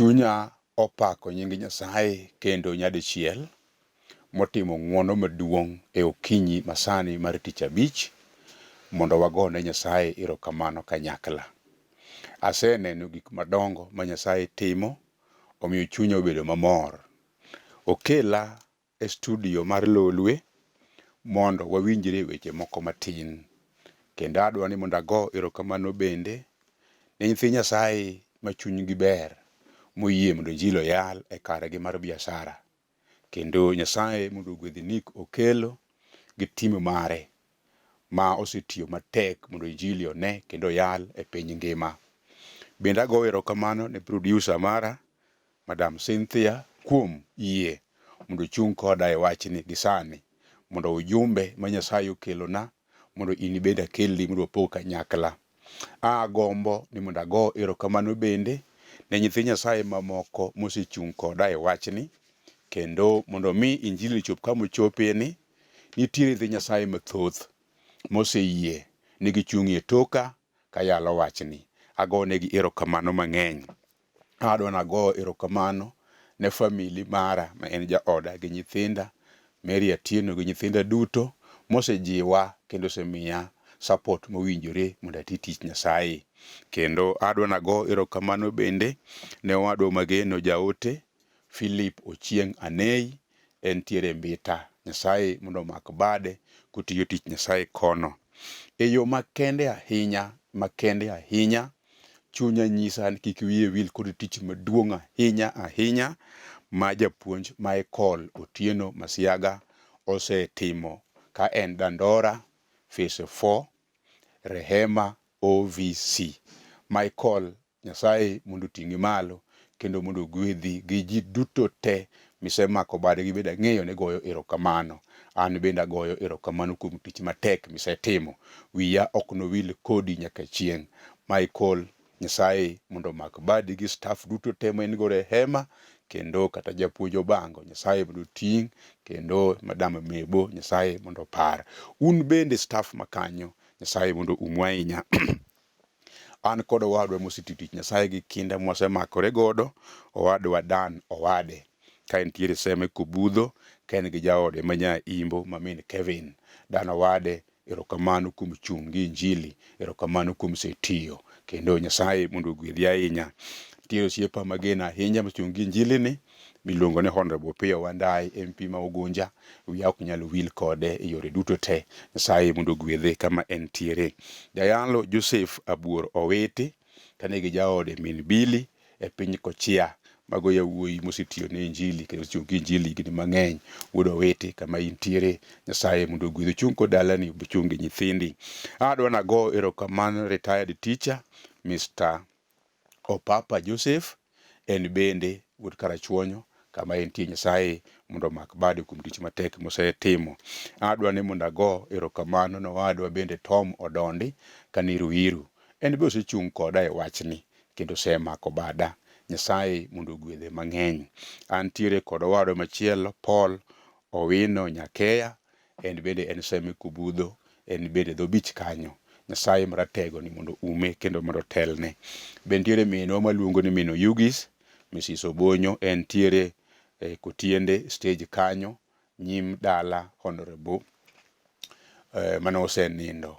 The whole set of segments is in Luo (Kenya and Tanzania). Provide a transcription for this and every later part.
Chunya opako nying Nyasaye kendo nyadichiel motimo ng'wono maduong' e okinyi masani mar tich abich mondo wagone Nyasaye erokamano kanyakla. Aseneno gik madongo ma Nyasaye timo omiyo chunya obedo mamor. Okela e studio mar Lolwe mondo wawinjre e weche moko matin. Kendo adwa ni mondo ago erokamano bende ne nyithi Nyasaye ma chunygi ber moyie mondo injili oyal e kargi mar biashara. Kendo Nyasaye mondo ogwedh Nick Okello gi team mare ma osetiyo matek mondo injili one kendo oyal e piny ngima. Bende ago erokamano ne producer mara Madam Cynthia kuom yie mondo ochung' koda e wachni gi sani mondo ujumbe ma Nyasaye okelona mondo in bende akelni mondo wapog kanyakla. Agombo ni mondo ago erokamano bende ne nyithi Nyasaye mamoko mosechung' koda e wachni kendo mondo mi injili chop kama ochopie ni, nitiere nyithi Nyasaye mathoth moseyie ni gichung' e toka kayalo wachni. Agonegi erokamano mang'eny. Adwa nago erokamano ne family mara ma en jaoda gi nyithinda, Mary Atieno gi nyithinda duto mosejiwa kendo osemiya support mowinjore mondo ati tich Nyasaye. Kendo adwa nago erokamano bende ne owadwa mageno jaote Philip Ochieng' Anei entiere Mbita. Nyasaye mondo omak bade kotiyo tich Nyasaye kono. E yo makende ahinya, makende ahinya, chunya nyisa ni kik wiye wil kod tich maduong' ahinya ahinya ma japuonj Michael Otieno Masiaga osetimo ka en Dandora Phase 4 Rehema OVC. Michael Nyasaye mondo oting'i malo kendo mondo ogwedhi gi ji duto te misemako badgi bende ang'eyo ni goyo erokamano. An bende agoyo erokamano kuom tich matek misetimo. Wiya ok nowil kodi nyaka chieng'. Michael, Nyasaye mondo omak badi gi staff duto te ma in godo e hema kendo kata japuonj Obango Nyasaye mondo oting' kendo Madam Mebo Nyasaye mondo opar. Un bende staff makanyo Nyasaye mondo umu ahinya. An kod owadwa mosetiyo tich Nyasaye gi kinda mwasemakore godo, owadwa Dan Owade, ka entiere Seme Kobudho, ka en gi jaode ma nya Imbo ma min Kevin. Dan Owade, erokamano kuom chung' gi injili, erokamano kuom setiyo, kendo Nyasaye mondo ogwedhi ahinya. Nitiere osiepa mageno ahinya mochung' gi injili ni, miluongo ni Honorable Opiyo Wandayi, MP ma Ugunja, wiya ok nyal wil kode e yore duto te. Nyasaye mondo ogwedhe kama entiere. Jayalo Joseph Abuor Owiti kane gi jaode min Billy e piny Kochia. Mago yawuoyi mosetiyo ne injili kendo osetiyo gi injili higni mang'eny. Wuod Owiti kama intiere, Nyasaye mondo ogwedhi. Ochung' kod dalani, ochung' gi nyithindi. Adwa nago erokamano retired teacher Mr. Opapa Joseph en bende wuod Karachuonyo kama entie Nyasaye mondo omak bade kuom tich matek mosetimo. Adwa ni mondo ago erokamano ne owadwa bende Tom Odondi kani Ruiru. En be osechung' koda e wachni kendo osemako bada. Nyasaye mondo ogwedhe mang'eny. Antiere kod owadwa machielo Paul Owino Nyakeya En bende en Seme Kobudho, en bende dho bich kanyo. Nyasaye maratego ni mondo ume kendo mondo otelne. Be nitiere minwa maluongo ni min Oyugis, Mrs. Obonyo, entiere e Kotiende stage kanyo nyim dala Honorable eh, mane osenindo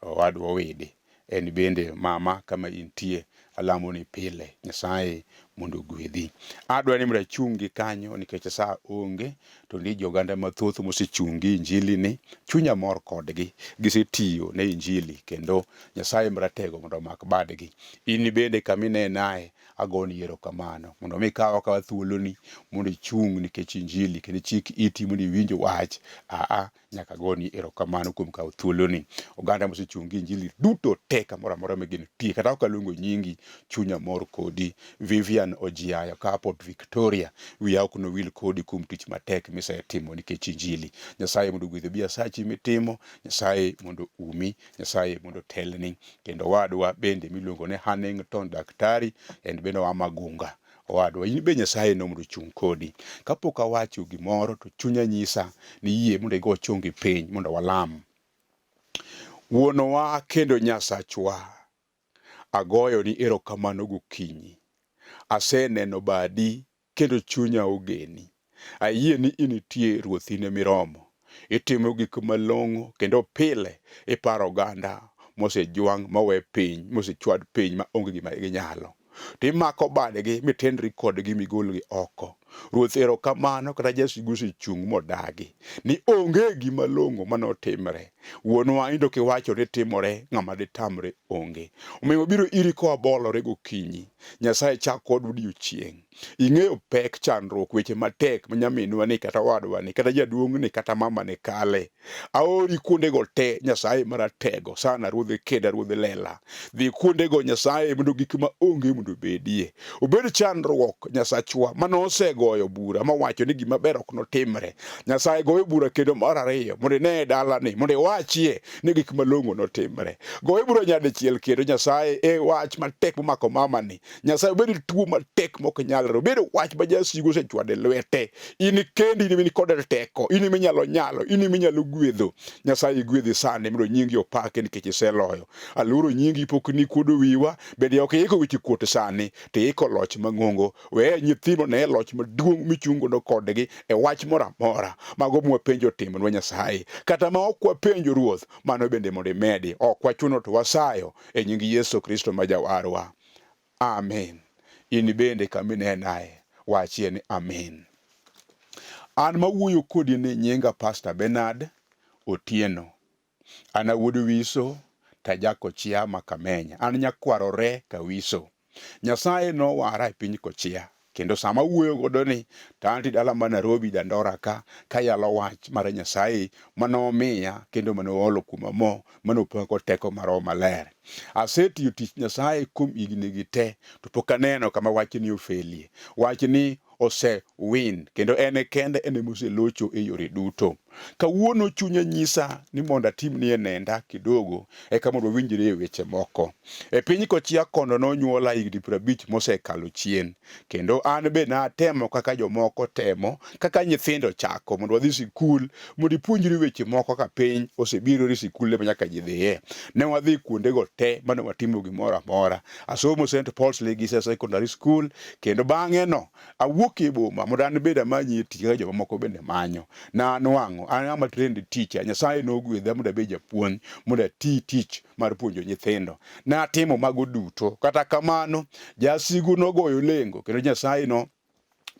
Owadwa Owidi, en bende mama kama intie alamoni pile Nyasaye mondo ogwedhi. Adwa ni mondo achung' gi kanyo nikech saa onge to nitie joganda mathoth mosechung' gi injili ni chunya mor kodgi gisetiyo ne injili kendo Nyasaye maratego mondo omak badgi. In bende kama inenae agoni erokamano mondo mi ikaw akawa thuoloni mondo ichung' nikech injili kendo ichik iti mondo iwinj wach aa Nyaka agoni erokamano kuom kawo thuoloni. Oganda mosechung' gi injili duto te kamoro amora ma gintie, kata ok aluongo nyingi, chunya mor kodi. Vivian Ojiayo ka Port Victoria, wiya ok nowil kodi kuom tich matek misetimo nikech injili. Nyasaye mondo ogwedh biasachi mitimo, Nyasaye mondo umi, Nyasaye mondo otelni. Kendo owadwa bende miluongo ni Hannington Daktari, en bende oa Magunga. Owadwa, in be Nyasaye no mondo ochung' kodi. Kapok awacho gimoro to chunya nyisa ni yie mondo igo chongi piny mondo walam. Wuonwa kendo Nyasachwa, agoyoni erokamano gokinyi. Aseneno badi kendo chunya ogeni. Ayie ni initie Ruoth in emiromo. Itimo gik malong'o kendo pile iparo oganda mosejwang' mowe piny mosechwad piny ma onge gima ginyalo. To imako badgi mitenri kodgi migolgi oko. Ruoth erokamano kata jasigu osechung' modagi ni onge gima long'o manotimre. Wuonwa in to kiwacho ni timore ng'ama ditamre onge. Omiyo wabiro iri kowabolore gokinyi. Nyasaye chak kodwa odiochieng'. Ing'eyo pek chandruok weche matek ma nyaminwa ni kata owadwa ni kata jaduong' ni kata mama ni kale. Aori kuondego te Nyasaye maratego sana ruodhe keda ruodhe lela. Dhi kuondego Nyasaye mondo gik ma onge mondo obedie. Obed chandruok Nyasachwa mane osegoyo bura mowacho ni gima ber ok notimre. Nyasaye goyo bura kendo mar ariyo mondo ine e dalani mondo iwachie ni gik malong'o notimre. Goyo bura nyadichiel kendo Nyasaye e wach matek momako mamani. Nyasaye obed tuo matek mok nyalre, obed wach ma jasigu osechwado e lwete. In kendi in kod teko, in eminyalo nyalo, in eminyalo gwedho. Nyasaye gwedhi sani mondo nyingi opaki nikech iseloyo. Aluoro nyingi pok nikuodo wiwa, bende ok iiko weche kuot sani, to iiko loch mang'ongo. We nyithindo ne loch maduong' michungono kodgi e wach moro amora. Mago mwapenjo timonwa Nyasaye. Kata ma ok wapenjo Ruoth, mano bende mondo imedi. Ok wachuno to wasayo e nying Yesu Kristo ma Jawarwa. Amen. In bende kama inenae, wachie ni amen. An mawuoyo kodi ni nyinga Pastor Bernard Otieno. An awuod Wiso tajakochia ma Kamenya. An nyakwar Ore Kawiso. Nyasaye nowara e piny Kochia kendo sama awuoyo godo ni to antie dala ma Nairobi Dandora ka kayalo wach mar Nyasaye manomiya kendo manoolo kuoma mo manopong'a kod teko mar Roho Maler. Asetiyo tich Nyasaye kuom higni gi te to pok aneno kama wachni ofelie. Wachni ose win kendo en kende en ema oselocho e yore duto. Kawuono chunya nyisa ni mondo atimnie nenda kidogo eka mondo wawinjre e weche moko. E piny Kochia kono nonyuola higni 50 mosekalo chien kendo an be natemo kaka jomoko temo kaka nyithindo chako mondo wadhi sikul mondo ipuonjri weche moko ka piny osebiro ri sikulde ma nyaka ji dhiye. Ne wadhi kuondego te mane watimo gimoro amora. Asomo St. Paul's Legisa Secondary School kendo bang'e no awuok e boma mondo an bende amanyie tich kaka jomamoko bende manyo. Nanwang'o an ng'ama trained teacher, Nyasaye nogwedha mondo abed japuonj mondo ati tich mar puonjo nyithindo. Natimo mago duto. Kata kamano, jasigu nogoyo lengo kendo Nyasaye no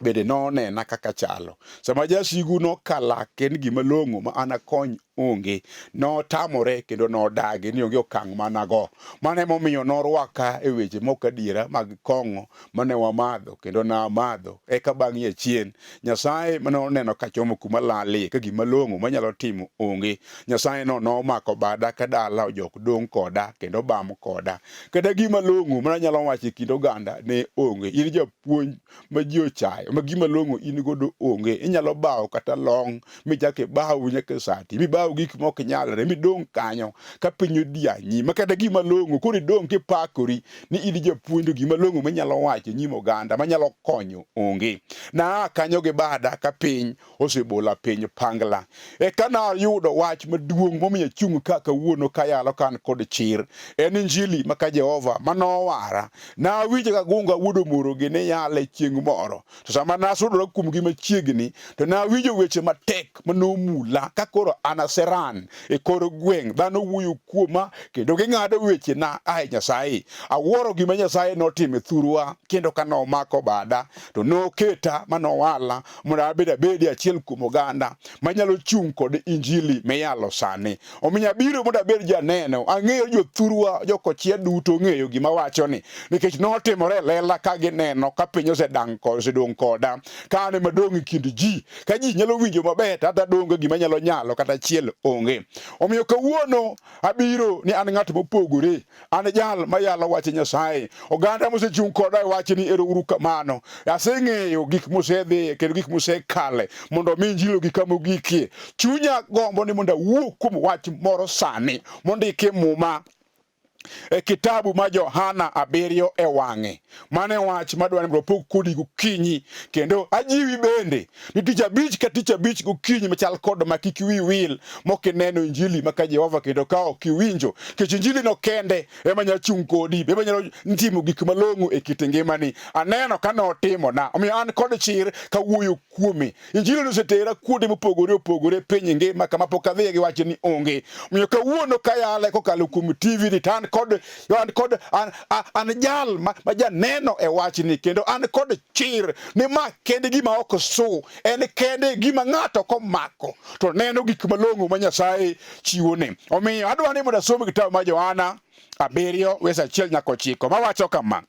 bende nonena kaka chalo. Sama jasigu nokalake ni gima long'o ma an akony onge, notamore kendo nodagi ni onge okang' manago. Mano emomiyo norwaka e weche mok adiera mag kong'o mane wamadho kendo namadho. Eka bang'e achien, Nyasaye mane oneno kachomo kuma lalie ka gima long'o manyalo timo onge. Nyasaye no nomako bada ka dala ojok dong' koda kendo bam koda. Kata gima long'o mana nyalo wacho e kind oganda ne onge. In japuonj ma ji ochayo, ma gima long'o in godo onge. Inyalo bawo kata long' michak ibaw nyaka sati, mibaw gik mok nyalre, midong' kanyo ka piny odianyi, ma kata gima long'o koro idong' kipakori ni in japuonj to gima long'o minyalo wacho e nyim oganda manyalo konyo onge. Naa kanyo gi bada ka piny osebola piny pangla. Eka nayudo wach maduong' momiyo achung' ka kawuono kayalo ka an kod chir. En injili ma ka Jehova ma nowara. Nawinjo ka Gunga wuod Omorogi ne yale chieng' moro. To sama nasudora kuomgi machiegni, to nawinjo weche matek ma nomula ka koro an aseran e kor gweng'. Dhano wuoyo kuoma kendo ging'ado wechena ae Nyasaye. Awuoro gima Nyasaye notimo e thurwa kendo ka nomako bada to noketa ma nowala mondo abed abedi achiel kuom oganda manyalo chung' kod injili miyalo sani. Omiyo abiro mondo abed janeno. Ang'eyo jothurwa jokochia duto ong'eyo gima wacho ni nikech notimore e lela ka gineno ka piny osedang' osedong' koda ka an ema dong' e kind ji ka ji nyalo winjo maber to ata donge gima nyalo nyalo kata achiel onge. Omiyo kawuono abiro ni an ng'at mopogore An jal mayalo wach Nyasaye. Oganda mosechung' koda e wachni, ero uru kamano. Aseng'eyo gik mosedhiye kendo gik mosekale mondo mi injili ogik kama ogikie. Chunya gombo ni mondo awuo kuom wach moro sani mondiki e Muma. E kitabu ma Johana 7 e wang'e. Mano e wach madwa ni mondo opog kodi gokinyi kendo ajiwi bende ni tich abich ka tich abich gokinyi machal kod ma kik wiyi wil mok ineno injili ma ka Jehova kendo ka ok iwinjo nikech injili no kende ema nyalo chung' kodi ema nyalo timo gik malong'o e kit ngimani. Aneno ka notimona omiyo an kod chir kawuoyo kuome. Injili osetera kuonde mopogore opogore piny ngima kama pok adhiye gi wach ni onge. Omiyo kawuono kayale kokalo kuom TV ni to an kod an kod an, an jal ma, ma janeno e wachni kendo an kod chir ni ma kende gima ok su en kende gima ng'ato komako to neno gik malong'o ma Nyasaye chiwone. Omiyo adwa ni mondo asom kitabu mar Johana 7 wes 1 nyaka 9 mawacho kama.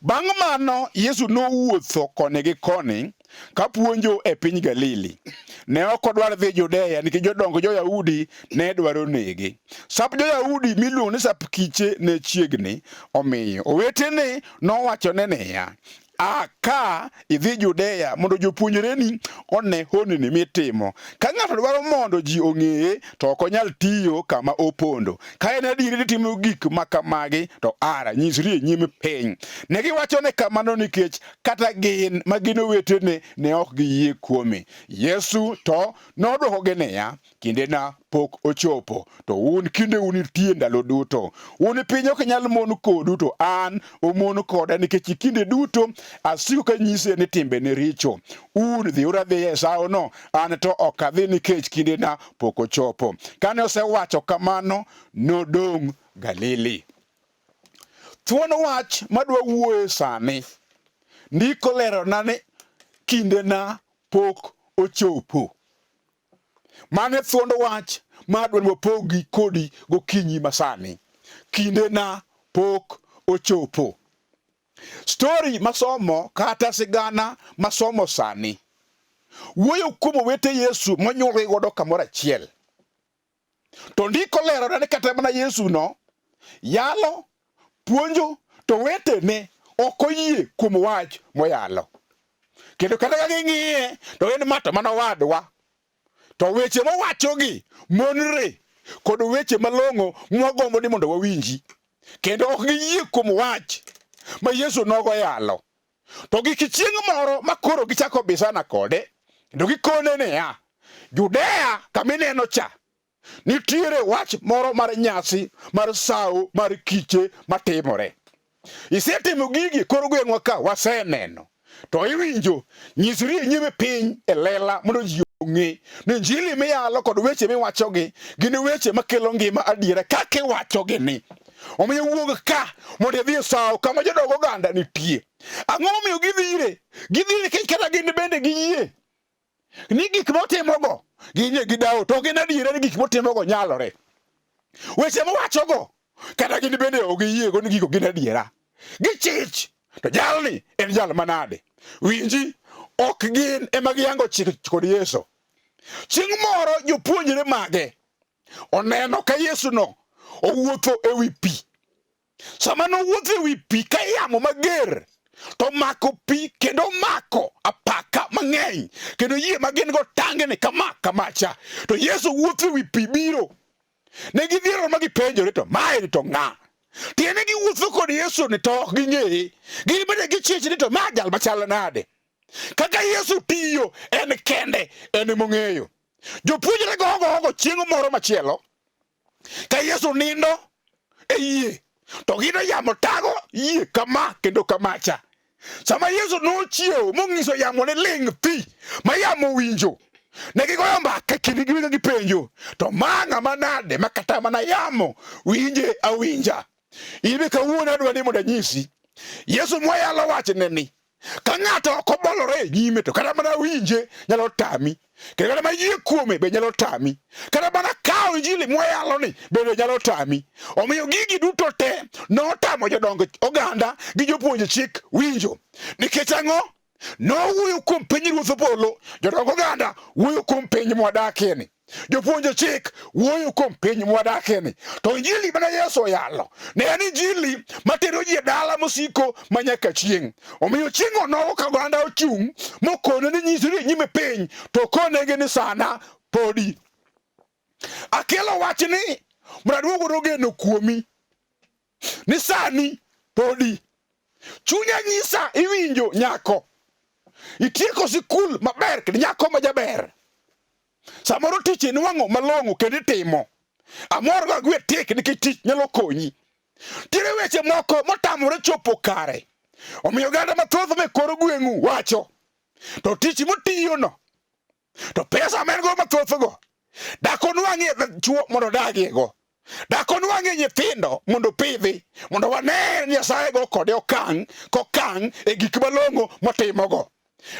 Bang' mano Yesu nowuotho koni gi koni ka puonjo e piny Galili. Ne ok odwar dhi Judea nikech jodong jo-Yahudi ne dwaro nege. Sap jo-Yahudi miluongo ni sap kiche ne chiegni, omiyo owetene nowachone niya, A ka idhi Judea mondo jopuonjreni one honni mitimo. Ka ng'ato dwaro mondo ji ong'eye, to ok onyal tiyo kama opondo. Ka en adier ni itimo gik ma kamagi, to ara nyisri e nyim piny. Ne giwachone kamano nikech kata gin ma gin owetene ne ok giyie kuome. Yesu to nodwokogi niya, Kindena pok ochopo, to un kindeu nitie ndalo duto. Un piny ok nyal mon kodu, to an umon koda nikech kinde duto asiko kanyise ni timbene richo. Un dhiuru adhiya e sawono, an to ok adhi nikech kindena pok ochopo. Kane osewacho kamano, nodong' Galili. Thuon wach madwa wuoye sani, ndiko lerona ni kindena pok ochopo. Mano e thuond wach ma adwa ni wapogi kodi gokinyi masani. Kindena pok ochopo. Story masomo kata sigana masomo sani wuoyo kuom owete Yesu monyuolgi godo kamoro achiel. To ndiko lerona ni kata mana Yesu no yalo, puonjo, to wetene ok oyie kuom wach moyalo. Kendo kata ka ging'iye to en ma to mana owadwa. To weche mowachogi monre kod weche malong'o mwagombo ni mondo wawinji. Kendo ok giyie kuom wach ma Yesu nogo yalo. To gik chieng' moro ma koro gichako bisana kode, kendo gikone niya, Judea kama ineno cha, nitiere wach moro mar nyasi mar sawo mar kiche matimore. Isetimo gigi kor gweng'wa ka waseneno. To iwinjo, nyisri e nyim piny e lela mondo ji ong'e ni injili miyalo kod weche miwachogi gin weche makelo ngima adiera kaka iwachogi ni. Omiyo wuog ka mondo idhi e sawo kama jodong oganda nitie. Ang'o momiyo gidhi ire? Gidhi ire nikech kata gin bende giyie ni gik motimogo ginyie gidawo to gin adiera ni gik motimogo nyalore. Weche mowachogo kata gin bende ok giyiego ni gigo gin adiera. Gichich to jalni en jal manade? Winji, ok gin ema giyango chik kod Yesu. Chieng' moro jopuonjre mage oneno ka Yesu no owuotho e wi pi. Sama nowuotho e wi pi ka yamo mager to mako pi kendo mako apaka mang'eny kendo yie ma gin go tangni kama kamacha to Yesu wuotho e wi pi biro. Ne gidhiero ma gipenjore to mae to ng'a? Tiende giwuotho kod Yesu ni to ok ging'eye. Gin bende gichich ni to ma jal machal nade? Kaka Yesu tiyo en kende en emong'eyo. Jopuonjre gogo ogo chieng' moro machielo ka Yesu nindo e yie to gino yamo tago yie kama kendo kamacha. Sama Yesu nochiewo mong'iso yamo ni ling' thi ma yamo winjo, ne gigoyo mbaka e kindgi giwegi gipenjo, to ma ng'ama nade ma kata mana yamo winje awinja? In be kawuono adwa ni mondo anyisi, Yesu mwayalo wachne ni ka ng'ato ok obolore e nyime to kata mana winje nyalo tami, kendo kata mana yie kuome be nyalo tami, kata mana kawo injili mwayalo ni bende nyalo tami. Omiyo gigi duto te notamo jodong oganda gi jopuonj chik winjo. Nikech ang'o? Nowuoyo kuom pinyruodh polo, jodong oganda wuoyo kuom piny mwadakie ni. Jopuonj chik wuoyo kuom piny mwadakie ni. To injili mane Yesu oyalo ne en injili matero ji e dala mosiko ma nyaka chieng'. Omiyo chieng' onogo ka oganda ochung' mokone ni nyisri e nyime piny to konegi ni sana podi. Akelo wachni mondo aduog godo geno kuomi. Ni sani podi chunya nyisa iwinjo nyako. Itieko sikul maber kendo nyako ma jaber. Samoro tich inwang'o malong'o kendo itimo. Amor go agwe tik nikech tich nyalo konyi. Nitiere weche moko motamore chopo kare. Omiyo oganda mathoth me kor gweng'u wacho to tich motiyono to pesa ma en go mathothgo dak onwang'ie chuo mondo odagie go dak onwang'ie nyithindo mondo opidhi mondo wane Nyasaye go kode okang' kokang' e gik malong'o motimogo.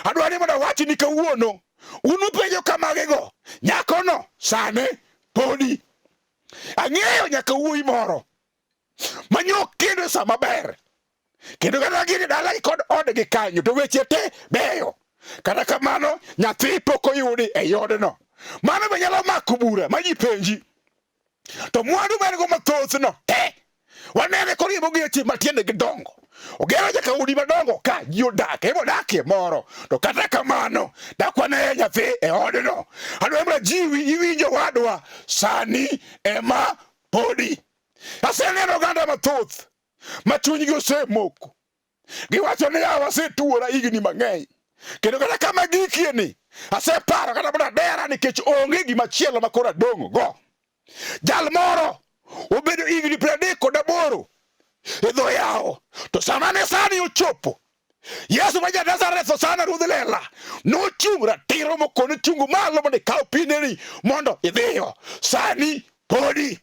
Adwa ni mondo awachi ni kawuono un upenjo kamagigo nyakono sane podi ang'eyo nyaka wuoyi moro manyo kendo e sa maber kendo kata gin e dalagi kod odgi kanyo to weche te beyo kata kamano nyathi pok oyudi e odno mano be nyalo mako bura ma ji penji to mwandu ma en go mathoth no te wanene koriembo geche matiende gi dongo ogero nyaka udi madongo ka ji odak ema odakie moro to kata kamano dak waneye nyathi e odno adwa mondo ajiwi iwinjo wadwa sani ema podi aseneno oganda mathoth ma chunygi osemoko giwacho ni yawa asetuora higni mang'eny kendo kata kama gikie ni aseparo kata mondo adera nikech onge gima chielo ma koro adong' go jal moro obedo higni 38 e dho yawo to sama ne sani ochopo Yesu ma ja Nazareth Hosana ruodh lela nochung' ratiro mokone chungu malo mondo ikaw pineni mondo idhiyo sani podi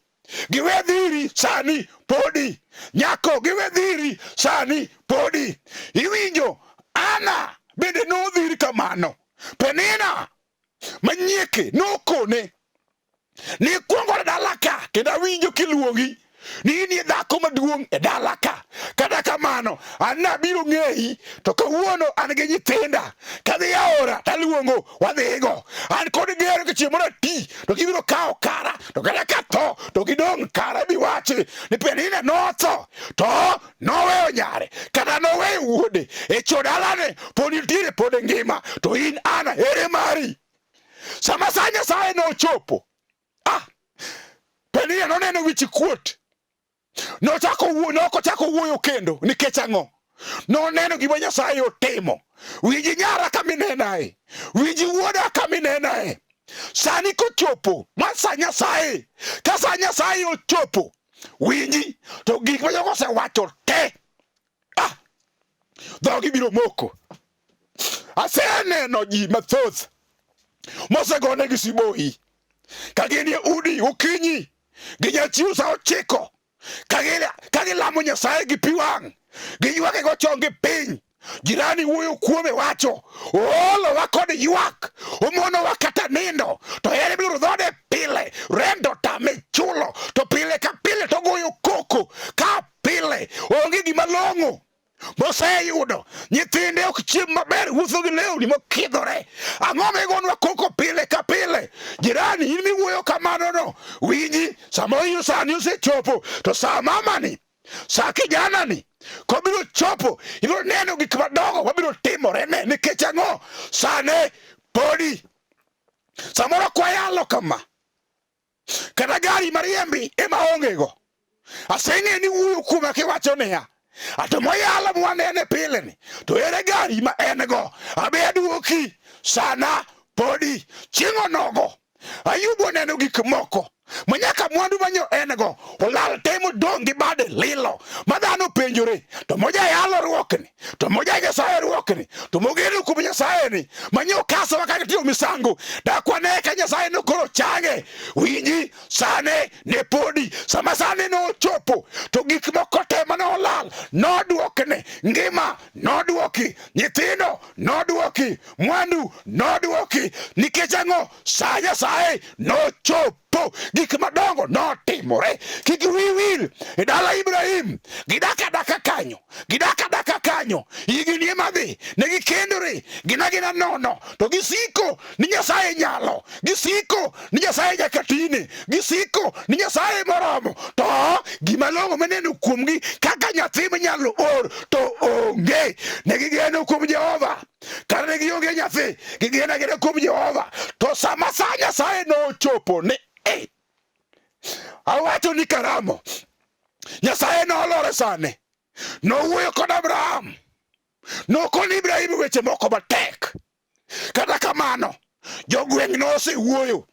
giwe dhiri sani podi nyako giwe dhiri sani podi iwinjo Ana bende nodhir kamano Penina manyieke nokone Nikwongo e dala ka kendo awinjo kiluongi ni in e dhako maduong' e dala ka. Kata kamano, an nabiro ng'eyi to kawuono an gi nyithinda. Kadhi aora taluongo wadhigo. An kod gero ka chieng' moro ati to gibiro kawo kara to kata katho to gidong' kara biwachi ni Penina notho to noweyo nyare kata noweyo wuode e cho dalane pod nitiere pod ngima to in Ana ere mari? Sama sa Nyasaye nochopo, ah, Penina noneno wich kuot. Nochako wuoyo, ne ok ochako wuoyo kendo nikech ang'o? Noneno gima Nyasaye otimo. Winji nyara kama inenae, winji wuoda kama inenae. Sani kochopo, ma sa Nyasaye, ka sa Nyasaye ochopo, winji to gik ma jogo osewacho te, ah, dhogi biro moko. Aseneno ji mathoth mosegonegi siboi ka gin e udi okinyi ginyachiwo sa 9 ka gilamo Nyasaye gi pi wang' giywake go chonggi piny. Jirani wuoyo kuome wacho oolowa kod ywak omonowa kata nindo to en ibiro dhode pile rent otame chulo to pile ka pile to goyo koko ka pile onge gima long'o moseyudo nyithinde ok chiem maber wuotho gi lewni mokidhore ang'o migonwa koko pile ka pile jirani in miwuoyo kamano no winji sama oyudo sani osechopo to sa mamani sa kijanani kobiro chopo ibiro neno gik madongo mabiro timore ne nikech ang'o sane podi samoro kwayalo kama kata gari mariembi ema ongego. Aseng'e ni wuoyo kuoma kiwacho niya, ato moyalo mwanene pile ni, to ere gari ma en go? Abe aduoki sana podi chieng' onogo. Ayubu oneno gik moko ma nyaka mwandu manyo en go olal te modong' gi bade lilo ma dhano penjore to moja yalo ruokni to moja Nyasaye ruokni to mogeno kuom Nyasaye ni manyo kaso kaka timo misango dakwane ka Nyasaye nokoro change winji sane ne podi sama sane nochopo to gik moko te mane olal nodwokne ngima nodwoki nyithindo nodwoki mwandu nodwoki nikech ang'o sa Nyasaye nochopo gik madongo notimore kik wiyi wil e dala Ibrahim gidak adaka kanyo gidak adaka kanyo higni ema dhi ne gikendore gina gina nono to gisiko ni Nyasaye nyalo gisiko ni Nyasaye nyaka tine gisiko ni Nyasaye moromo to gima long'o mineno kuomgi kaka nyathi minyalo or to onge ne gigeno kuom Jehova kata ne gionge nyathi gigeno agena kuom Jehova to sama sa Nyasaye nochopo ni eh, awacho ni karamo. Nyasaye nolore sane. Nowuoyo kod Abraham. Nokoni Ibrahim weche moko matek. Kata kamano, jogweng' nosewuoyo.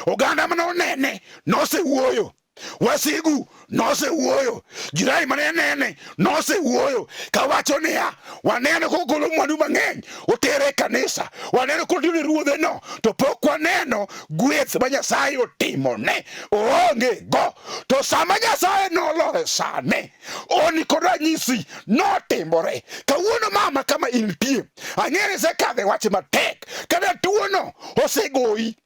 Oganda mane onene nosewuoyo. Wasigu nosewuoyo. Jirani mane nene nosewuoyo kawacho niya, waneno kogolo mwandu mang'eny otere e kanisa, waneno kotiyo ne ruodhe no, to pok waneno gweth ma Nyasaye otimone, oonge go. To sama Nyasaye nolore sane, oni kod ranyisi notimore. Kawuono mama kama intie, ang'eyo ni isekadho e wach matek, kata tuono osegoyi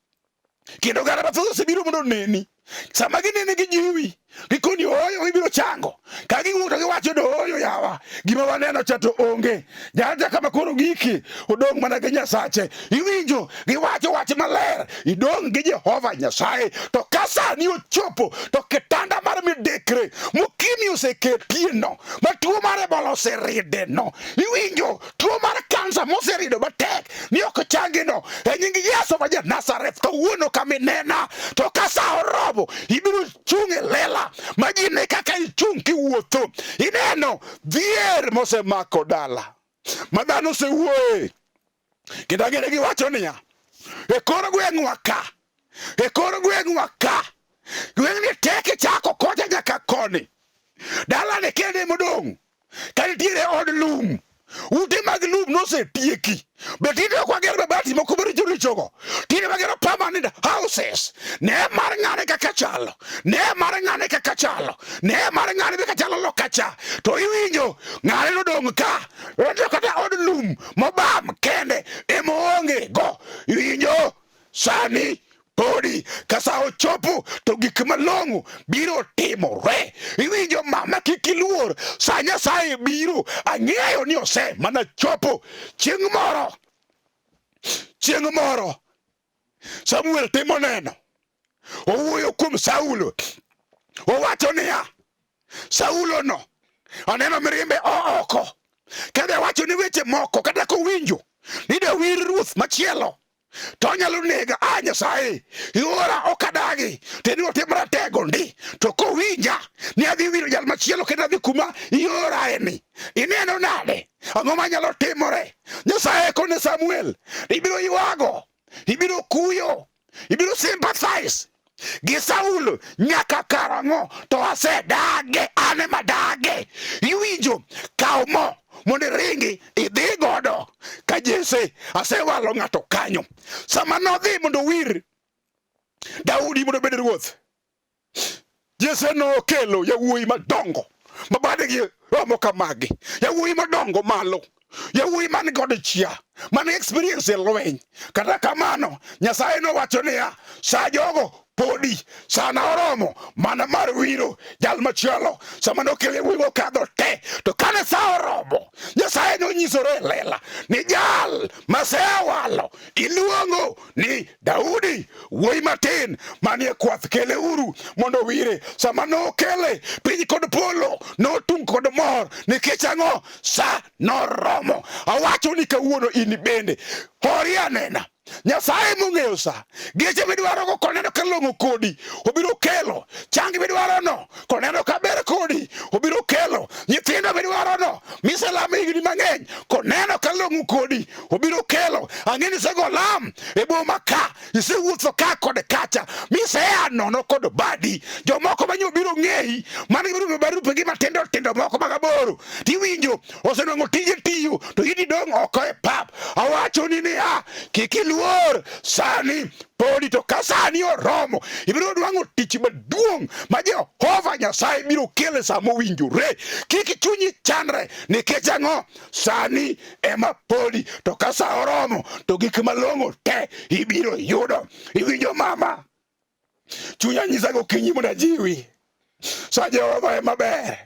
kendo oganda mathoth osebiro mondo oneni. Sama ginene gijiwi, gikoni ooyo ibiro chango. Ka giwuok to giwacho ni ooyo yawa, gima waneno cha to onge. Jalcha kama koro giki odong' mana gi Nyasache. Iwinjo giwacho wach maler, idong' gi Jehova Nyasaye. To ka sani ochopo to kitanda mar midekre mokimi oseketie no, ma tuo mar Ebola oseride no, iwinjo tuo mar kansa moserido matek ni ok changi no, e nying Yesu ma ja Nazareth kawuono kama inena to ka sa oromo ibiro chung' e lela ma ji ne kaka ichung' kiwuotho. Ineno dhier mosemako dala ma dhano osewuoye kendo ang'e giwacho niya, e kor gweng'wa ka, e kor gweng'wa ka, gweng'ni tek ichako kocha nyaka koni, dalani kende modong' ka nitiere od lum, ute mag lum nosetieki. Be tinde ok wager mabati moko maricho richogo, tinde wagero permanent houses. Ne mar ng'ane kaka chalo, ne mar ng'ane kaka chalo, ne mar ng'ane kaka chalo loka cha, to iwinjo ng'ane nodong' ka, ento kata od lum mobam kende ema oonge go. Iwinjo sani podi ka sa ochopo to gik malong'o biro timore. Iwinjo mama, kik iluor, sa Nyasaye biro, ang'eyo ni ose mana chopo. Chieng' moro, chieng' moro Samuel timo neno, owuoyo kuom Saulo, owacho niya, Saulo no aneno mirimbe o oko, kendo awacho ni weche moko kata kowinjo ni dawir ruoth machielo to onyalo nega. A Nyasaye, iora ok adagi, to en otim ratego ndi. To kowinja ni adhi wiro jal machielo kendo adhi kuma iorae ni, ineno nade? Ang'o manyalo timore? Nyasaye kone Samuel, ibiro ywago, ibiro kuyo, ibiro sympathize gi Saulo nyaka karang'o? To asedage, an ema dage. Iwinjo, kaw mo mondo iringi idhi godo ka Jesse asewalo ng'ato kanyo. Sama nodhi mondo owir Daudi mondo obed ruoth, Jesse nokelo yawuoyi madongo ma badegi romo kamagi, yawuoyi madongo malo, yawuoyi man kod chia, man gi experience e lweny. Kata kamano, Nyasaye nowacho niya, sa jogo podi, sana oromo mana mar wiro jal machielo. Sama nokelo yawuoyi mokadho te, to kane sa oromo, Nyasaye nonyisore e lela ni jal masewalo iluongo ni Daudi wuoyi matin manie kwath, kele uru mondo owire. Sama nokele, piny kod polo notung' kod mor. Nikech ang'o? Sa noromo. Awacho ni kawuono in bende hori anena. Nyasaye mong'eyo sa geche midwarogo koneno ka long'o kodi obiro kelo, chang midwarono koneno ka ber kodi obiro kelo, nyithindo midwarono miselamo higni mang'eny koneno ka long'o kodi obiro kelo. Ang'e ni isego lam e boma ka, isewuotho ka kod kacha, misea nono kod badi. Jomoko manyo biro ng'eyi, mano gibiro barupegi matindo tindo moko mag aboro. Tiwinjo osenwang'o tije tiyo to in idong' oko e pap. Awachoni niya, kik iluor sani podi, to ka sani oromo ibiro nwang'o tich maduong' ma Jehova Nyasaye biro kelo e sa mowinjore. Kik chunyi chandre nikech ang'o? Sani ema podi, to ka sa oromo to gik malong'o te ibiro yudo. Iwinjo mama? Chunya nyisa gokinyi mondo ajiwi. Sa Jehova ema ber.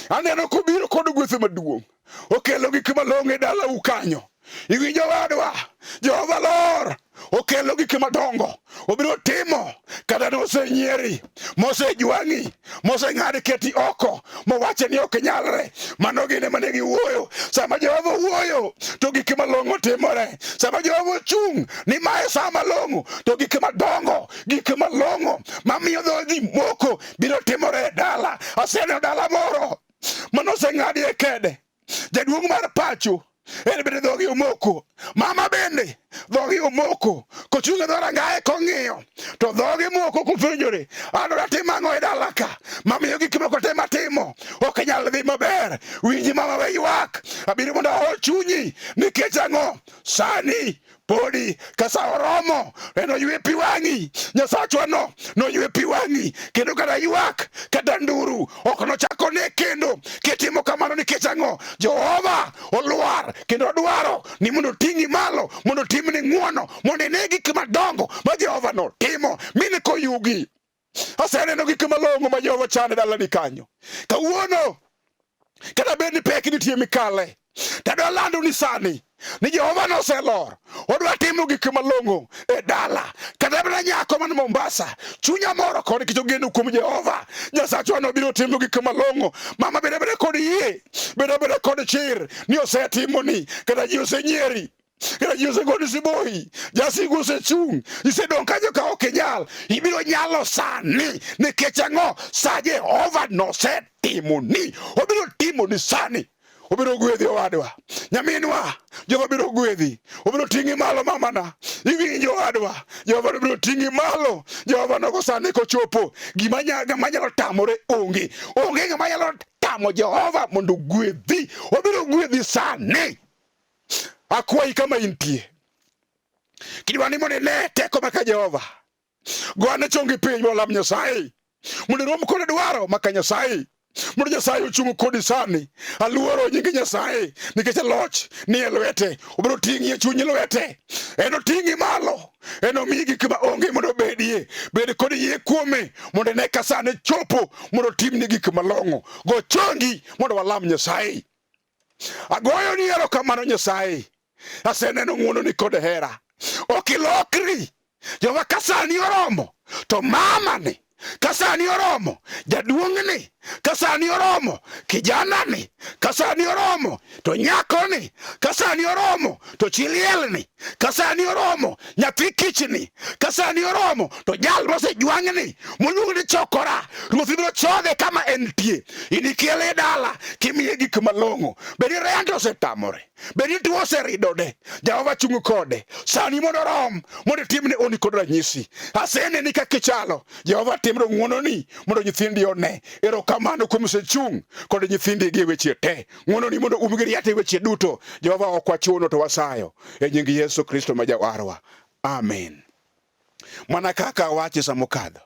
Aneno kobiro kod gweth maduong'. Okelo gik malong'o e dalau kanyo. Iwinjo wadwa? Jehova lor. Okelo gik madongo. Obiro timo kata nosenyieri, mosejwang'i, moseng'ad keti oko, mowache ni ok nyalre. Mano gin ema ne giwuoyo. Sama Jehova wuoyo to gik malong'o timore. Sama Jehova ochung' ni mae sa malong'o to gik madongo, gik malong'o mamiyo dho ji moko biro timore e dala. Aseneno dala moro manoseng'adie kede. Jaduong' mar pacho en bende dhogi omoko, mama bende dhogi omoko, kochung' e dhorangaye kong'iyo to dhogi moko kopenjore, an datimo ang'o e dala ka mamiyo gik moko te matimo ok nyal dhi maber. Winji mama, we ywak, abiro mondo aho chunyi nikech ang'o? Sani podi ka sa oromo enoywe pi wang'i. Nyasachwano noywe pi wang'i kendo kata ywak kata nduru ok nochak one kendo. Kitimo kamano nikech ang'o? Jehova olwar kendo odwaro ni mondo oting'i malo, mondo otimni ng'wono, mondo ine gik madongo ma Jehova notimo mine koyugi. Aseneno gik malong'o ma Jehova chano e dalani kanyo. Kawuono kata bed ni pek nitie mikale, tadwa lando ni sani ni Jehova noselor, odwa timo gik malong'o e dala. Kata mana nyako man Mombasa, chunya moro kod nikech ogeno kuom Jehova. Nyasachwa nobiro timo gik malong'o. Mama bed abeda kod yie, bed abeda kod chir ni osetimoni, kata ji osenyieri. Kata ji osegoni siboi, jasigu osechung', isedong' kanyo ka ok inyal. Ibiro nyalo sani nikech ang'o? Sa Jehova nosetimoni, obiro timoni sani. Obiro gwedhi owadwa, nyaminwa, Jehova biro gwedhi, obiro ting'i malo mamana. Iwinjo owadwa, Jehova biro ting'i malo. Jehova nogo sani kochopo, gima ng'ama nyalo tamore onge, onge ng'ama nyalo tamo Jehova mondo ogwedhi. Obiro gwedhi sani. Akwayi kama intie, kidwa ni mondo ine teko maka Jehova, go ane chongi piny molam Nyasaye mondo irom kod dwaro maka Nyasaye, mondo Nyasaye ochung' kodi sani. Aluoro nying Nyasaye nikech loch ni e lwete, obiro ting'i e chuny lwete, enoting'i malo, enomiyi gik ma onge mondo obedie. Bed kod yie kuome mondo ine ka sane chopo mondo otimni gik malong'o. Go chongi mondo walam Nyasaye. Agoyo ni erokamano Nyasaye, aseneno ng'wononi kod hera. Ok ilokri Jehova, ka sani oromo to mamani, ka sani oromo jaduong'ni, ka sani oromo kijanani, ka sani oromo to nyakoni, ka sani oromo to chi lielni, ka sani oromo nyathi kichni, ka sani oromo to jal mosejwang'ni moluong ni chokora, Ruoth ibiro chodhe kama entie, inikele e dala kimiye gik malong'o. Bed ni rent osetamore, bed ni tuo oseridode, Jehova chung' kode sani mondo orom mondo itimne oni kod ranyisi. Aseneni kaka ichalo, Jehova timno ng'wononi mondo nyithindi one. Erokamano kuom osechung' kod nyithindi gi e weche te. Ng'wononi mondo umgi riat e weche duto. Jehova ok wachuno to wasayo e nying Yesu Kristo ma Jawarwa. Amen. Mana kaka awacho sa mokadho,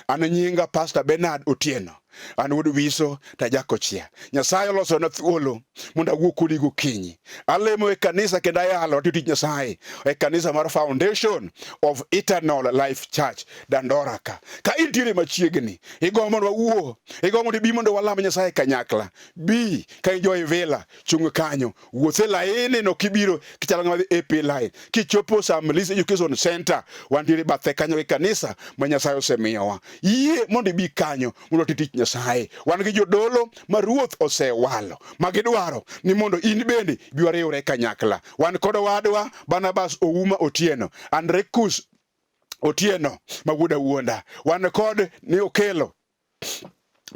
an nyinga Pastor Bernard Otieno, an wuod Wiso to ajakochia. Nyasaye olosona thuolo mondo awuo kodi gokinyi. Alemo e kanisa kendo ayalo atiyo tich Nyasaye e kanisa mar Foundation of Eternal Life Church Dandora ka. Ka intiere machiegni, igombo mondo wawuo, igombo mondo ibi mondo walam Nyasaye kanyakla. Bi ka in jo Ivila, chung' kanyo, wuoth e laini no kibiro kichalo ng'ama dhi AP line. Kichopo Sam Lis Education Center, wantiere bathe kanyo gi kanisa ma Nyasaye osemiyowa. Yie mondo ibi kanyo mondo oti tich Nyasaye. Wan gi jodolo ma Ruoth osewalo ma gidwaro ni mondo in bende bi wariwre kanyakla. Wan kod owadwa Barnabas Ouma Otieno, Andrekus Otieno ma wuod Awuonda. Wan kod ni Okelo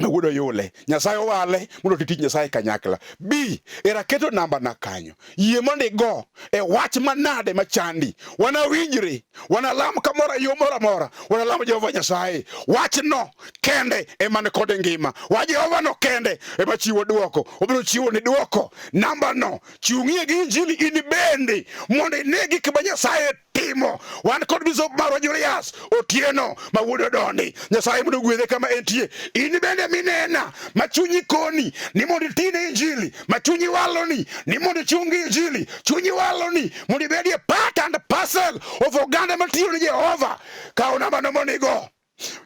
ma wuod Oyule. Nyasaye owale mondo oti tich Nyasaye kanyakla. Bi, era keto namba na kanyo. Yie mondo igo e wach manade machandi. Wanawinjre, wanalam kamoro yo moro amora, wanalam Jehova Nyasaye. Wachno kende ema ni kod ngima. Wach Jehova no kende ema chiwo dwoko. Obiro chiwo ni dwoko. Namba no, chung'ie gi Injili in bende mondo ine gik ma Nyasaye timo. Wan kod Bishop marwa Julius Otieno ma wuod Odondi. Nyasaye mondo ogwedhe kama entie. In bende minena ma chunyi koni ni mondo itine Injili, ma chunyi waloni ni mondo ichung gi Injili, chunyi waloni mondo ibedie part and parcel of oganda matiyo ne Jehova. Kaw namba no mondo igo.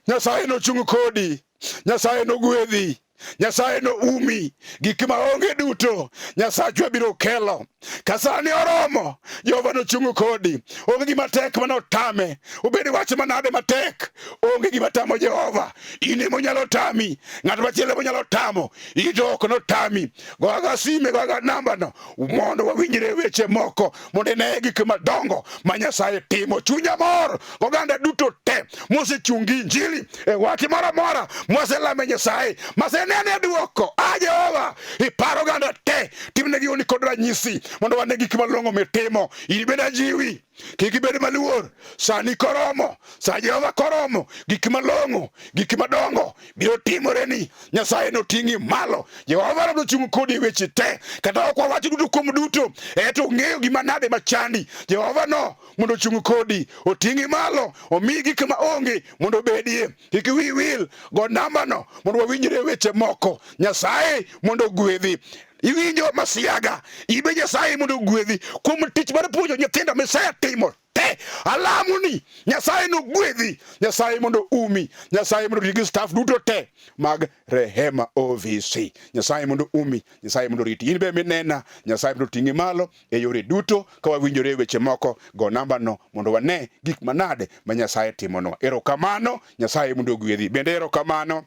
Nyasaye nochung' kodi, Nyasaye nogwedhi, Nyasaye noumi gik ma onge duto. Nyasachwa biro kelo ka sani oromo. Jehova nochung' kodi. Onge gima tek mane otame, obed wach manade matek, onge gima tamo Jehova. In ema onyalo tami, ng'at machielo ema onyalo tamo, in to ok notami. Go aga sime, go aga nambano mondo wawinjre weche moko, mondo ine gik madongo ma Nyasaye timo. Chunya mor, oganda duto te. te mosechung' gi injili e wach moro amora mwaselame Nyasaye masenene dwoko. A Jehova, ipar oganda te, timnegi honni kod ranyisi mondo wane gik malong'o mitimo. In bende ajiwi kik ibed maluor, sani koromo, sa Jehova koromo, gik malong'o, gik madongo biro timoreni. Nyasaye noting'i malo, Jehova nochung' kodi e weche te, kata ok wawach duto kuom duto, eto ong'eyo gima nade machandi. Jehova no mondo ochung' kodi, oting'i malo, omiyi gik ma onge mondo obedie. Kik wiyi wil, go nambano mondo wawinjre weche moko. Nyasaye mondo ogwedhi. Iwinjo masiaga, ibe Nyasaye mondo ogwedhi kuom tich mar puonjo nyithindo misetimo te. Alamo ni Nyasaye nogwedhi, Nyasaye mondo umi, Nyasaye mondo oti gi staff duto te mag Rehema OVC. Nyasaye mondo umi, Nyasaye mondo oriti. In be minena, Nyasaye mondo oting'i malo e yore duto. Ka wawinjore e weche moko, go nambano mondo wane gik manade ma Nyasaye timonwa. Erokamano, Nyasaye mondo ogwedhi. Bende erokamano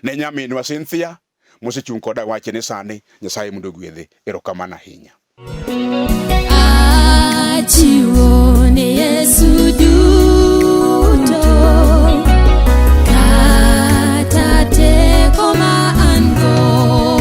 ne nyaminwa Cynthia mosechung' koda wache ni sani Nyasaye mondo ogwedhe. Erokamano ahinya. Achiwo.